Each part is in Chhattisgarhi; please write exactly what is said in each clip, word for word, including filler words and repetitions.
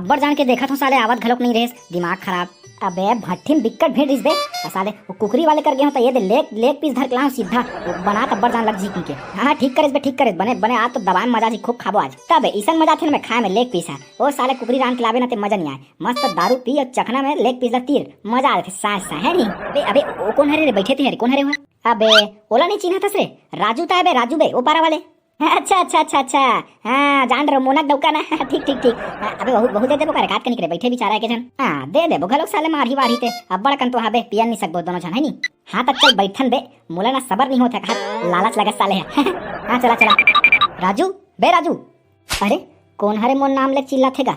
अब्बड़ जान के देखत हंव साले, आवत घलोक नहीं रहेस, दिमाग खराब। अबे भट्ठी में बिक्कट भीड़ रहिस बे। आ साले वो कुकरी वाले कर गे हंव त ये दे लेग, लेग पीस धर के लाहूं सीधा। वो बना तब्बड़ जान लग जी के। हाँ, हाँ, ठीक करेस बे, ठीक करेस। बने, बने, आज तो दबाए में मजा जी, खूब खाबो आज। तबे इसन मजा आथे ना मैं खाए में लेग पीस है। ओ साले कुकरी रांध के लाबे ना ते मजा नहीं आए। मस्त दारू पी अउ चखना में लेग पीस ला तीर। मजा आथे साए साए, है नहीं? बे, अबे ओ कौन हरे रे, बैठे थे हरे, कौन हरे हुआ? अबे ओला नहीं चिन्हत हस रे? राजू ता है बे, राजू बे, ओ पारा वाले। अच्छा, अच्छा, अच्छा, अच्छा। हाँ, जान रहो, मोनक डौका ना। ठीक, ठीक, ठीक। हाँ, अबे वहू, वहू दे देबो का रे, काट के निकरे, बैठे बिचारा एक झन। हाँ, दे देबो घलोक साले, मारही वारही ते। अब्बड़ कन तो हाबे, पियन नहीं सकबो दोनों झन, है नी? हाँ, त चल बैठन बे, मोला ना सबर नहीं होत है, हाथ लालच लगत साले है। हाँ, चला, चला। राजू, बे राजू। अरे, कौन हरे मोर नाम ले चिल्लाथे गा?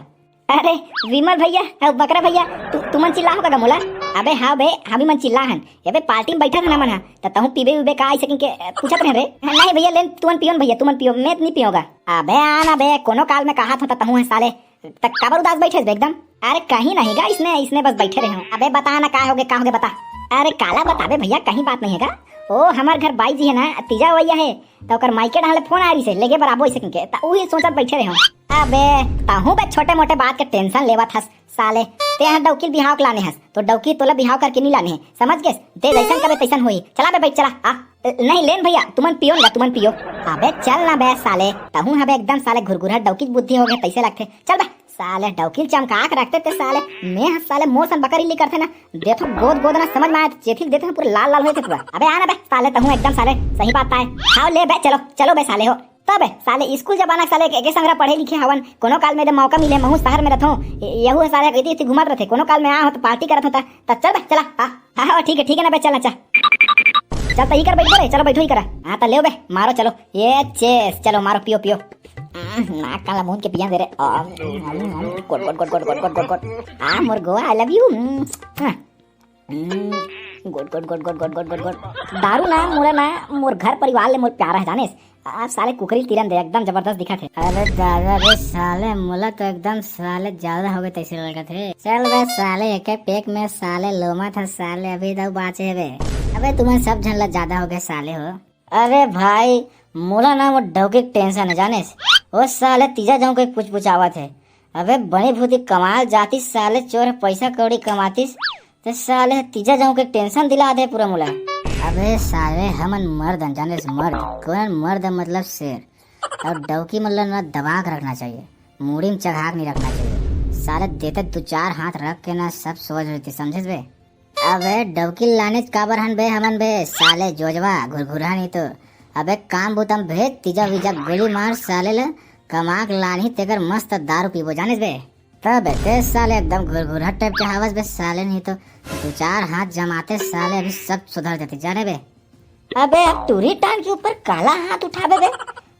अरे, विमल भैया, अउ बकरा भैया, तु-, तुमन चिल्लाहो का गा मोला? अबे हाँ बे, हमी मन चिल्ला हन। अबे पार्टी में बैठा था ना मन हा, त तहूँ पीबे उबे का ऐसे के पूछत रहे रे? नहीं भैया, लेन तुमन पियो न भैया, तुमन पियो, मैं नहीं पियोगा। अबे आ ना बे, कोनो काल में कहा था त तहूँ है साले, त काबर उदास बैठे बे एकदम? अरे कहीं नहीं गा, इसने, इसने बस बैठे रहे हूँ। अबे बता ना का होगे, का होगे बता। अरे काला बताबे भैया, कहीं बात नहीं है गा। ओ हमर घर बाई जी है ना, तीजा वैया है, त ओकर मायके डहार ले फोन आ रही से, लेगे बर आबो ऐसे के, त उही सोचत बैठे रहे हूँ। अबे तहूँ बे छोटे मोटे बात के टेंशन लेवत हस साले, ते ह डौकी ल बिहाव के लाने हस, तो डौकी तोला बिहाव करके नहीं लाने है, समझ गेस? ते जैसन कबे तैसन होई। चला बे बैठ चला, आ। नहीं लेन भैया, तुमन पियो ना, तुमन पियो। अबे चल ना बे साले, तहूँ हबे एकदम साले घुरघुरा डौकी के बुद्धि हो गए, तैसे लगथे। चल बे साले, डौकी ल चमका के रखते ते साले, मैं ह साले मोर सन बकर इल्ली करथे ना, देखो गोद गोद ना समझ में आए, चेथी ल देथे ना पूरा लाल लाल होए थे पूरा। अबे आ ना बे साले, तहूँ एकदम साले सही बात आए। हाँ ले बे, चलो, चलो बे साले हो। तबे साले स्कूल जमाना के साले एके संग पढ़े लिखे हवन, कोनो काल में दे मौका मिले, महू शहर में रथों, यहू साले इति इति घूमत रथे, कोनो काल में आ हो त पार्टी करत हो त, त चल बे, चला। हाँ, हाँ, हाँ, ठीक है, ठीक है ना बे, चल, अच्छा। चल त इकर बैठो रे, चलो बैठो इकर। हाँ त ले बे, मारो चलो, ये चेस, चलो मारो, पियो, पियो। हम्म, नाक काला मुंह के पिया दे रे। आम, आम, आम, गोट, गोट, गोट। आ, मोर गोवा, I love you। हम्म, हाँ। हम्म, गोट, गोट, गोट। दारू ना, मोला ना, मोर घर परिवार ले मोर प्यारा है, जानेस? आ, साले कुकरी तिरन दे, एकदम जबरदस्त दिखत हे। अरे दादा रे साले, मोला तो एकदम साले ज्यादा हो गए तैसे लगत हे। चल बे साले, एक एक पैक में साले लोमा था साले, अभी दऊ बाचे हे बे। अबे तुमन सब झन ला ज्यादा हो गए साले हो। अरे भाई, मोला ना वो डौकी के टेंशन है, जानेस? वो साले तीजा जाऊं कोई पूछ पूछ आवत है। अबे बनी भूती कमाल जातिस साले, चोर पैसा कौड़ी कमातिस, ते साले तीजा जाऊं के टेंशन दिला दे पूरा मोला। अबे साले हमन मर्द हन, जानेस, मर्द। कौन मर्द मतलब शेर। और डौकी मतलब ना दबा के रखना चाहिए, मूड़ी में चढ़ा के नहीं रखना चाहिए। साले देते दो चार हाथ रख के ना सब सोच लेते, समझेस बे? अबे डौकी लाने काबर हन बे हमन बे, साले जोजवा घुरघुरहा नहीं तो। अबे काम बुता में भेज, तीजा वीजा गोली मार साले ले, कमा के लानही तेकर मस्त दारू पीबो, जानेस बे? तबे ते साले एकदम घुरघुरहा टाइप के हावस बे साले, नहीं तो दो चार हाथ जमाते साले अभी सब सुधर जाते, जाने बे? अबे अब टूरी टांग के ऊपर काला हाथ उठाबे बे।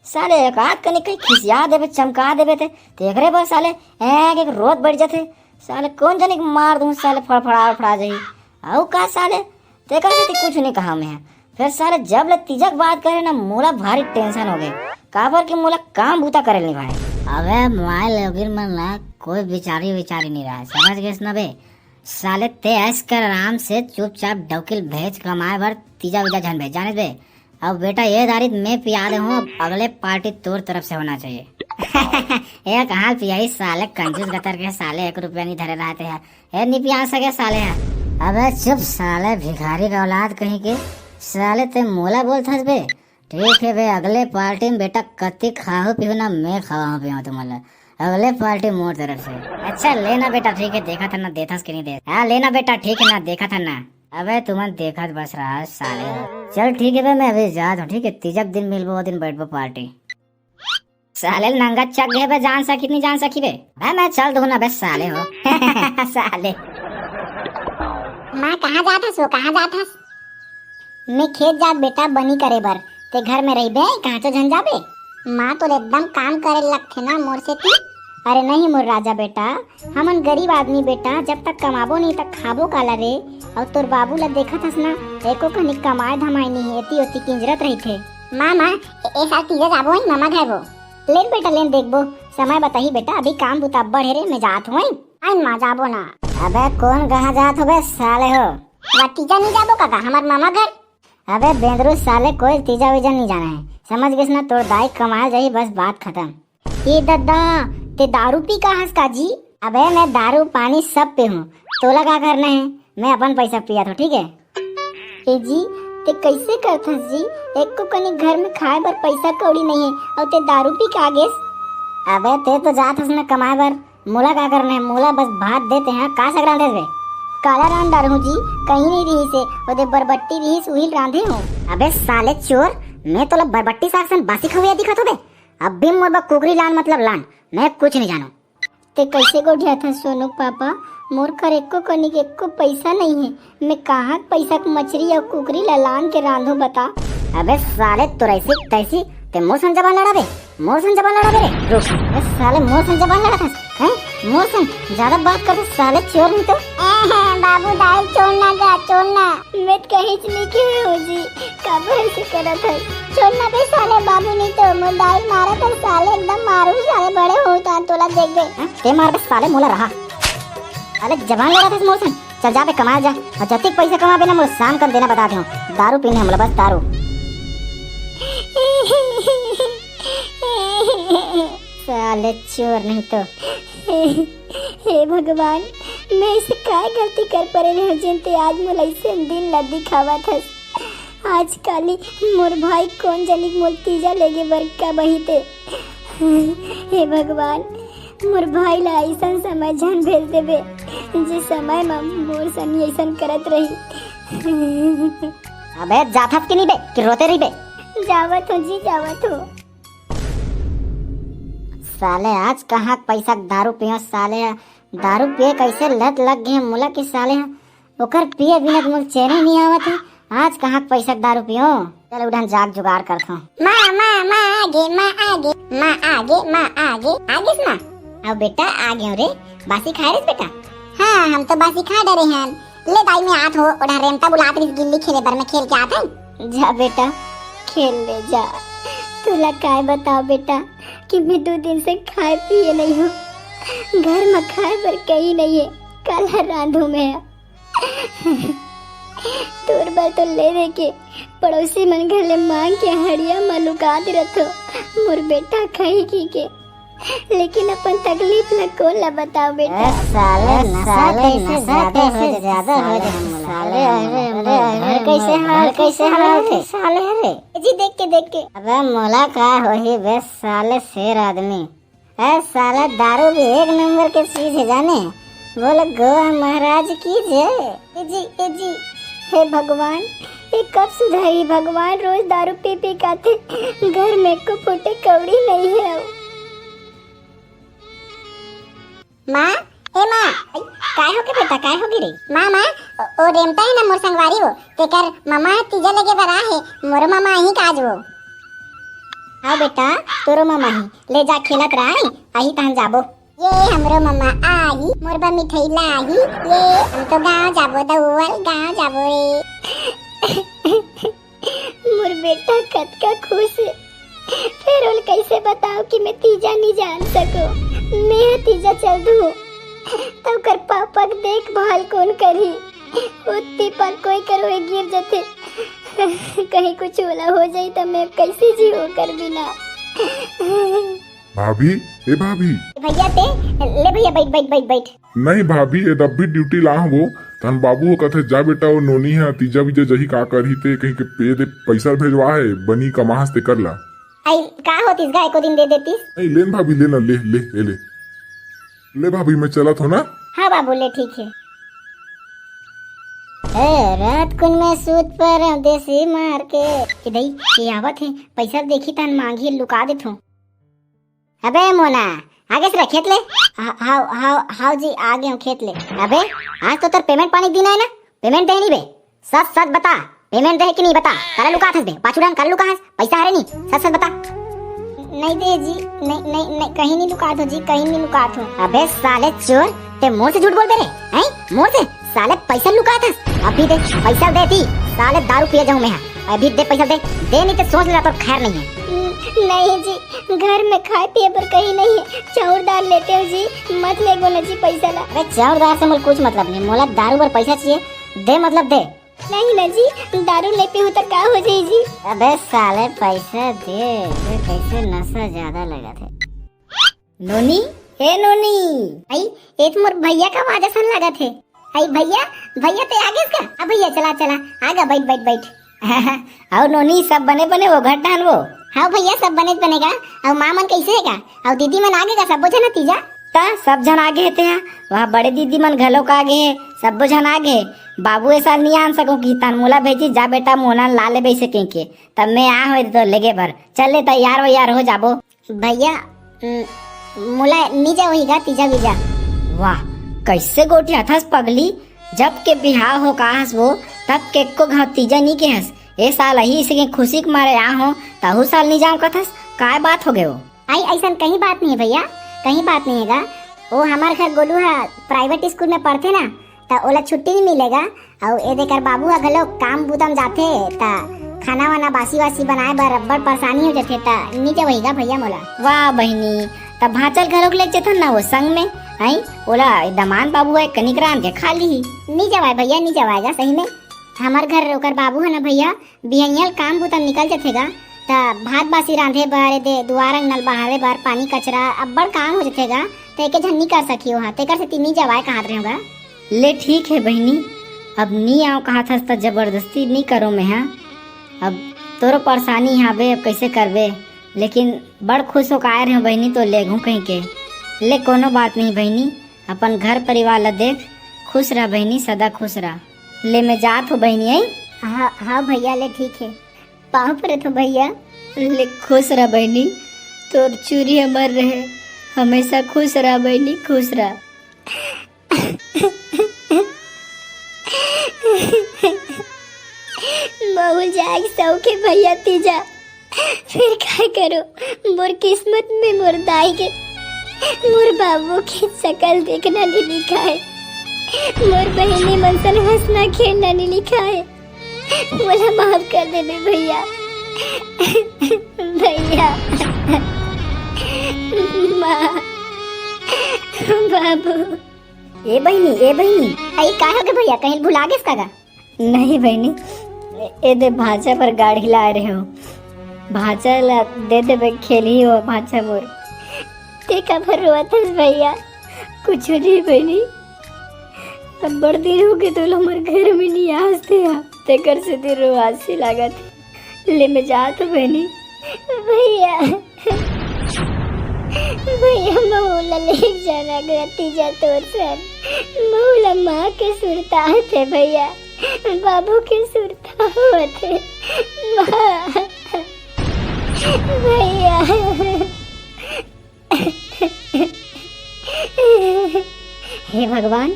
साले एक आध कनी कहीं खिसिया देबे, चमका देबे ते, तेकरे बर साले एक एक रोत बैठ जाथे। साले कौन जनी के मार दूं, साले फड़फड़ा फड़ा जाही। अउ का साले, तेकर सेती कुछ नहीं कहा मैं। फिर साले जब ले तीजक बात करे ना, मोला भारी टेंशन हो गए, काबर कि मोला काम बूता करे नहीं भाई। अबे मोबाइल लोगिन मन ला कोई बिचारी विचारी नहीं रहा, समझ गेस ना बे? साले ते ऐस कर आराम से चुपचाप डौकी ल भेज कमाए बर, तीजा वीजा झन भेज, जाने बे? अब बेटा ये दारी मैं पिया दे हूँ, अब अगले पार्टी तोर तरफ से होना चाहिए। ए कहाँ पियाई साले कंजूस गतर के साले, एक रुपया नहीं धरे रहते हैं। ए नहीं पिया सके साले है। अबे चुप साले भिखारी का औलाद कहीं के। साले ते मोला बोलथस बे? ठीक है बे, अगले पार्टी में बेटा कत्ती खाहू पीहू ना मैं खवाहूँ पीहूँ तुमन ला। अगले पार्टी मोर तरफ से। अच्छा लेना बेटा, ठीक है, देखा था ना देथस कि नहीं दे। हाँ लेना बेटा, ठीक है ना, देखा था ना। अबे तुमन देखत बस रहा साले हो। चल ठीक है बे, मैं अभी जात हूँ, ठीक है, तीजक दिन मिलबो, वो दिन बैठबो पार्टी। साले नंगा चक गए बे, जान सकी नहीं जान सकी बे। बे मैं चल दूँ ना बे साले हो। साले। माँ कहाँ जात हस वो, कहाँ जात हस? मैं खेत जात बेटा बनी करे बर, ते घर में रहिबे, कहाँ तो झन जाबे? माँ तोर एकदम काम करे लगथे ना मोर सेती। अरे नहीं मोर राजा बेटा, हमन गरीब आदमी बेटा, जब तक कमाबो नहीं तक खाबो काला रे? अउ तोर बाबू ला देखत हस ना, एको कनी कमाए धमाए नहीं, एती ओती किंजरत रहिथे। माँ, माँ, ए, ए साल तीजा जाबो हई मामा घर वो। लेन बेटा लेन देखबो, समय बताही बेटा, अभी काम बुता अब्बड़ हे रे, मैं जात हूँ। आइन माँ जाबो ना। अबे कौन कहाँ जात हो बे साले हो? वा तीजा नहीं जाबो काका, हमार मामा घर। अबे बेंदरू साले कोई तीजा वीजा नहीं जाना है, समझ गेस ना, तोर दाई कमाए जाही बस बात खत्म। ए दद्दा, ते दारू पी का हस का जी? अबे, मैं दारू पानी सब पीहूँ, तोला का करना हे? मैं अपन पैसा पियत हों, ठीक हे? ए जी, ते कइसे करथस जी? एको कनी घर में खाए बर पैसा कौड़ी नइ हे, अउ ते दारू पी के आ गेस? अबे, ते तो जात हस ना कमाए बर, मोला का करना हे? मोला बस भात दे ते, हाँ, का साग रांधे हस बे? काला रांध डारहूँ जी, कहीं नइ रिहिस हे, ओदे बरबट्टी रिहिस, उही ल रांधे हूँ। अबे साले चोर, मैं तोला बरबट्टी साग सन बासी खवैया दिखत हों बे? अब भी मोर बर कुकरी लान, मतलब लान, मैं कुछ नइ जानों। ते कइसे गोठियाथस सोनू के पापा? मोर कर एको कनी के एको पइसा नइ हे। मैं कहाँ के पइसा के मछरी अउ कुकरी ला लान के रांधहूँ, बता? अबे साले, तोर अइसी तइसी, ते मोर संग जबान लड़ाबे, मोर संग जबान लड़ाबे रे। रुक, अबे साले, मोर संग जबान लड़ाथस, हैं? मोर संग ज्यादा बात करथस साले, चोर नहीं तो। ए, बाबू दाई, छोड़ ना जा, छोड़ ना। मैं कहीं नइ कहे हूँ जी, काबर अइसे करत हस? छोड़ ना बे साले, बाबू नहीं तो मोर दाई मारत हे साले, एकदम मारू साले, बड़े हो त तोला देखबे। हाँ? ते मारबे साले, मोला रहा। साले जबान लड़ाथस मोर संग, चल जा बे, कमाए जा, अउ जतिक पइसा कमाबे ना, मोला शाम कन देना, बता देहूँ, दारू पीना हे मोला, बस दारू। साले चोर नहीं तो। हे भगवान, मैं अइसे काय गलती कर परे रहेंव जेन ते आज मोला अइसन दिन ला दिखावत हस। आज काली मोर भाई कोन जनी के मोला तीजा लेगे बर का बहिते। हे भगवान, मोर भाई ला अइसन समय झन भेज देबे, जे समय म मोर सनी अइसन करत रही। अबे जाथस कि नहीं बे, कि रोते रहिबे? जावत हों जी, जावत हों। साले आज कहाँ के पइसा के दारू पियों साले ह। दारू पिए कइसे लत लग गे मोला कि साले ह। ओकर पिए बिना त मोला चैन ही नइ आवत हे। आज कहाँ के पइसा के दारू पियों। चल उठन जाके जुगाड़ करथों। माँ, माँ, माँ आगे, माँ आगे, माँ आगे, माँ आगे। आ गेस माँ? अउ बेटा आ गेंव रे। बासी खाए रेस बेटा? हाँ, हम तो बासी खा डरे हन। ले दाई, मैं आत हों, ओढ़ा रेमता बुलात रिहिस गिल्ली खेले बर, मैं खेल के आत हन। जा बेटा, खेल ले जा। तोला काय बताओं बेटा कि मैं दू दिन से खाए पिए नइ हों। घर म खाए बर कहीं नइ हे, काला रांधहूँ मैं। तोर बर तो ले दे के पड़ोसी मन घर ले मांग के हड़िया म लुका दे रथों, मोर बेटा खाही कहिके। लेकिन अपन तकलीफ ला कोन ला बताओं बेटा? ए साले, ए नशा साले, कइसे नशा ज्यादा कइसे हो जाथे ज्यादा हो साले जाथे हमला। साले, अरे, अरे, अरे, अरे, कइसे अरे, हाल, कइसे कइसे हाल हाल होथे? साले, अरे। जी, देख के, देख के। अबे मोला का होही बे साले शेर आदमी। ए साले, दारू भी एक नंबर के चीज हे जाने। बोल गोवा महाराज की जय। ए जी, ए जी, हे भगवान, ये कब सुधरही भगवान? रोज दारू पी पी के आथे, घर में एको फूटी कौड़ी नइ हे। माँ, ए माँ, काय होगे बेटा, काय होगे रे? माँ, माँ, ओ, ओ रेमता हे ना मोर संगवारी वो, तेकर ममा ह तीजा लेगे बर आहे, मोरो ममा आही का आज वो। हाँ बेटा, तोरो ममा ही, ले जा खेलत रह, आही तहन जाबो। ये हमरो ममा आही, मोर बर मिठाई लाही। ये हम तो गाँव जाबो दउवल, गाँव जाबो रे। मोर बेटा कतका खुश हे। फेर ओला कइसे बताओं कि मैं तीजा नइ जान सकों। मैं ह तीजा चल दूँ, त ओकर पापा के देखभाल कोन करही? ओती पर कोई कर होए गिर जथे। कहीं कुछ ओला हो जाही त मैं कइसे जीहूँ ओकर बिना? भाभी, ए भाभी। भैया ते, ले भैया, बैठ, बैठ, बैठ, बैठ। नहीं भाभी, ए दब्बी ड्यूटी ला हवो, तहन बाबू हो कथे, "जा बेटा, वो नोनी ह तीजा बीजा जही का करही ते कहीं के पे दे, पैसा भेजवा है, बनी कमाहस ते कर ला।" आई, का होतिस गा, एको दिन दे देतिस? नहीं, लेन भाभी, लेना, ले, ले, ले, ले। ले भाभी, मैं चलत हों ना। हाँ बाबू, ले, ठीक है। ए, रात कुन मैं सूत पर देसी मार के। ए दई, ये आवत है, पैसा देखी तहन मांगी, लुका देथों। अबे मोना, आ गेस रे खेत ले? हा-, हाव, हाव, हाव जी, आ गेंव खेत ले। अबे, आज तो तोर पेमेंट पानी के दिन आय ना? पेमेंट दे नहीं बे? सच सच बता, पेमेंट दे कि नहीं बता? काला लुकात हस बे? पाछू डाहन काला लुकाहस? पैसा हरे नहीं, सच सच बता। नहीं दे जी, नहीं, नहीं, नहीं, कहीं नहीं लुकात हों जी, कहीं नहीं लुकात हों। अबे साले चोर, ते मोर से झूठ बोलबे रे, हैं? मोर से? साले पैसा लुकात हस? अभी दे, पैसा दे दी, साले दारू पिए जाहूँ मैं हा। अभी दे पैसा दे, दे नहीं तो सोच ले तोर खैर नहीं है। नहीं जी, घर में खाए पिए बर कहीं नहीं है, चाउर दाल लेते हो जी, मत लेगो ना जी पैसा ला। अरे चाउर दाल से मोला कुछ मतलब नहीं, मोला दारू बर पैसा चाहिए, दे मतलब दे। नहीं ना जी, दारू नहीं पीहूँ तो का हो जाही जी? अबे साले पैसा दे, ये कैसे नशा ज्यादा लगथे। नोनी, हे नोनी, आई, ए तो मोर भैया का आवाज असन लागत हे। आई भैया, भैया ते आगेस का? आ भैया, चला, चला, आगा, बैठ, बैठ, बैठ। अउ नोनी, सब बने बने वो घर डाहन वो? हाँ भैया, सब बने बने गा। अउ माँ मन कैसे हे गा? अउ दीदी मन आगे गा, सबो झन तीजा? ता सब झन आगे हे ते हा। वह बड़े दीदी मन घलोक आगे हे, सबो झन आगे हे। बाबू ए साल नी आन सको कि तन मोला भेजी, जा बेटा मोना ला ले बैसे के, तब मैं आ होए तो लेगे बर। चल ले, तैयार वैयार हो जाबो। भैया, उम, मोला नी जावही गा तीजा बीजा। वाह, कैसे गोठियाथस पगली, जब के बिहाव हो काहस वो, तब के एको घाव तीजा नी केहस। ए साल अही से के खुशी के मारे आ हो, तहू साल नी जाव कथस, काय बात हो गए वो? आई, ऐसन कहीं बात नहीं है भैया, कहीं बात नहीं है गा। वो हमार घर गोलू हा प्राइवेट स्कूल में पढ़थे ना, त ओला छुट्टी नहीं मिलेगा। अउ ए देकर बाबू ह घलो काम बूता म जाथे, त खाना वाना बासी वासी बनाए बर अब्बड़ परेशानी हो जाथे, त नी जवही गा भैया मोला। वाह बहिनी, त भांचल घलोक ले चेथन ना वो संग में, आई ओला दमान बाबू ह कनिक रांध के खा लीही। नी जवाय भैया, नी जवाय गा सही में। हमर घर ओकर बाबू ह ना भैया, बिहनिया ल काम बूता म निकल जथे गा, त भात बासी रांधे बर, एदे दुआर अंगना ल बहारे बर, पानी कचरा अब्बड़ काम हो जथे गा, त एके झन नी कर सकही ओहा, तेकर सेती नी जवाय कहत रहेंव गा। ले ठीक हे बहिनी, अब नी आव कहत हस त जबरदस्ती नी करो मेंहा। अब तोरो परेशानी हावे, अब कैसे करबे, लेकिन बड़ खुश होके आए रहेंव बहिनी, तो लेगहूँ कहिके। ले कोनो बात नहीं बहिनी, अपन घर परिवार ला देख, खुश रह बहिनी, सदा खुश रह। ले मैं जात हो बहिनी, आई? हाँ, हाँ भैया, ले ठीक हे। पाँव परत हो भैया। ले खुश रह बहिनी, तोर चूरी अमर रहे, हमेशा खुश रह बहिनी, खुश रह। महू जाए के सौखे भैया तीजा, फिर काय करो, मोर किस्मत में मोर दाई के, मोर बाबू के शकल देखना नहीं लिखा है, मोर बहिनी मन सन हंसना खेलना नहीं लिखा है। मोला माफ कर देबे भैया। भैया, माँ, बाबू। ए बहिनी, ए बहिनी, अई का होगे भैया, कहीं भुला गेस का गा? नहीं बहिनी, ए दे भांचा बर गाड़ी लाए रहे हो, भांचा ला दे देबे, खेलही हो भांचा मोर। ते काबर रोवत हस भैया? कुछ नहीं बहिनी, अब्बड़ दिन होगे तोला हमर घर में नहीं आस ते हा, तेकर सेती रोवासी लागत हे। ले मैं जात हूँ बहिनी। भैया, भैया, महू ला ले जाना गति जा तोर सन। महू ला माँ के सुरता आथे भैया, बाबू के सुरता होथे। माँ, भैया। हे भगवान,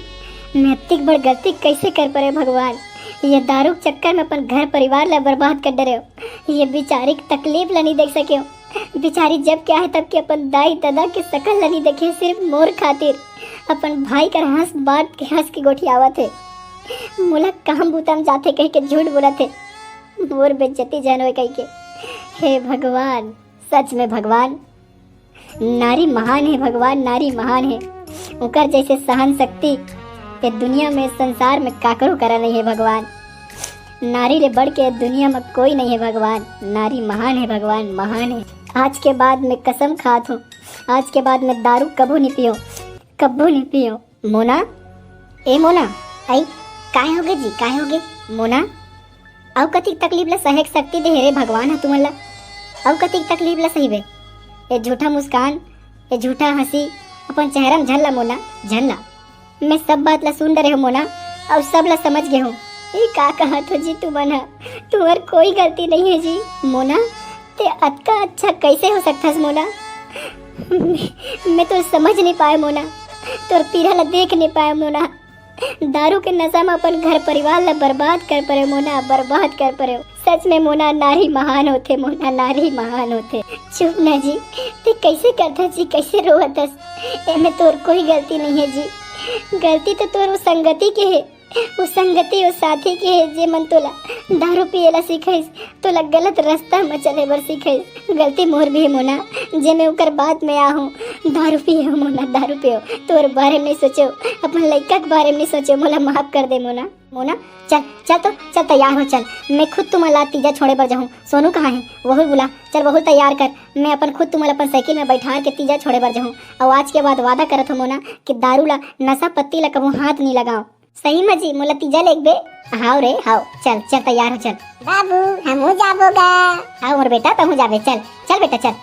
मैं अतिक बड़ गलती कैसे कर परे भगवान? ये दारू के चक्कर में अपन घर परिवार ला बर्बाद कर डरे हो। ये बेचारी के तकलीफ ला नहीं देख सके हो। बेचारी जब क्या है तब के अपन दाई ददा के शकल ला नहीं देखे, सिर्फ मोर खातिर अपन भाई कर हंस बांट के हंस के गोठियावत है। मोला काम बूता में जाथे कह के झूठ बोलत है, मोर बेइज्जती झन होए कह के। हे भगवान, सच में भगवान, नारी महान हे भगवान, नारी महान हे। ओकर जैसे सहन शक्ति ये दुनिया में, संसार में काकरो करा नहीं हे भगवान। नारी ले बढ़ के दुनिया में कोई नहीं हे भगवान। नारी महान हे भगवान, महान हे। आज के बाद मैं कसम खात हूँ, आज के बाद मैं दारू कभू नहीं पियो, कभू नहीं पियो। मोना, ए मोना, आई, काय होगे जी, काय होगे? मोना, अउ कतिक तकलीफ ला सहे के शक्ति दे हे रे भगवान ह तुमन ला? अउ कतिक तकलीफ ला सहिबे? ए झूठा मुस्कान, ए झूठा हंसी, अपन चेहरा में झन ला मोना, झन ला। मैं सब बात ला सुन डरे हो मोना, अउ सब ला समझ गे हो। ए का कहत हो जी तुमन ह? तुम्हर कोई गलती नहीं है जी। मोना, ते अतका अच्छा कैसे हो सकथस मोना? मैं, मैं तो समझ नहीं पाए मोना, तोर पीरा ला देख नहीं पाए मोना। दारू के नशा में अपन घर परिवार ला बर्बाद कर परे मोना, बर्बाद कर परे। सच में मोना, नारी महान होथे मोना, नारी महान होथे। चुप ना जी, ते कैसे करथस जी, कैसे रोवत हस? एमे तोर कोई गलती नहीं है जी, गलती तो तोर वो संगति के है। वो संगति, वो साथी के हे, जे मन तोला दारू पिए ला सिखाइस, तोला गलत रास्ता म चले बर सिखाइस। गलती मोर भी हे मोना, जे मैं ओकर बाद में आहूँ। दारू पिए हो मोना, दारू पिए हो। तोर बारे में नहीं सोचे हो, अपन लइका के बारे में नहीं सोचे हो, मोला माफ कर दे मोना। मोना, चल, चल तो, चल तैयार हो, चल। मैं खुद तुमन ला तीजा छोड़े बर जाहूँ। सोनू कहाँ हे? वहू बुला, चल वहू तैयार कर। मैं अपन खुद तुमन ला अपन साइकिल में बैठार के तीजा छोड़े बर जाहूँ। अउ आज के बाद वादा करत हो मोना कि दारू ला, नशा पत्ती ला कभू हाथ नहीं लगाओ। सही में जी, मोला तीजा लेगबे? हाव रे, हाव। चल, चल तैयार हो, चल। बाबू, हमहू जाबो गा। हाव मोर बेटा, तहूँ जाबे, चल, चल बेटा, चल।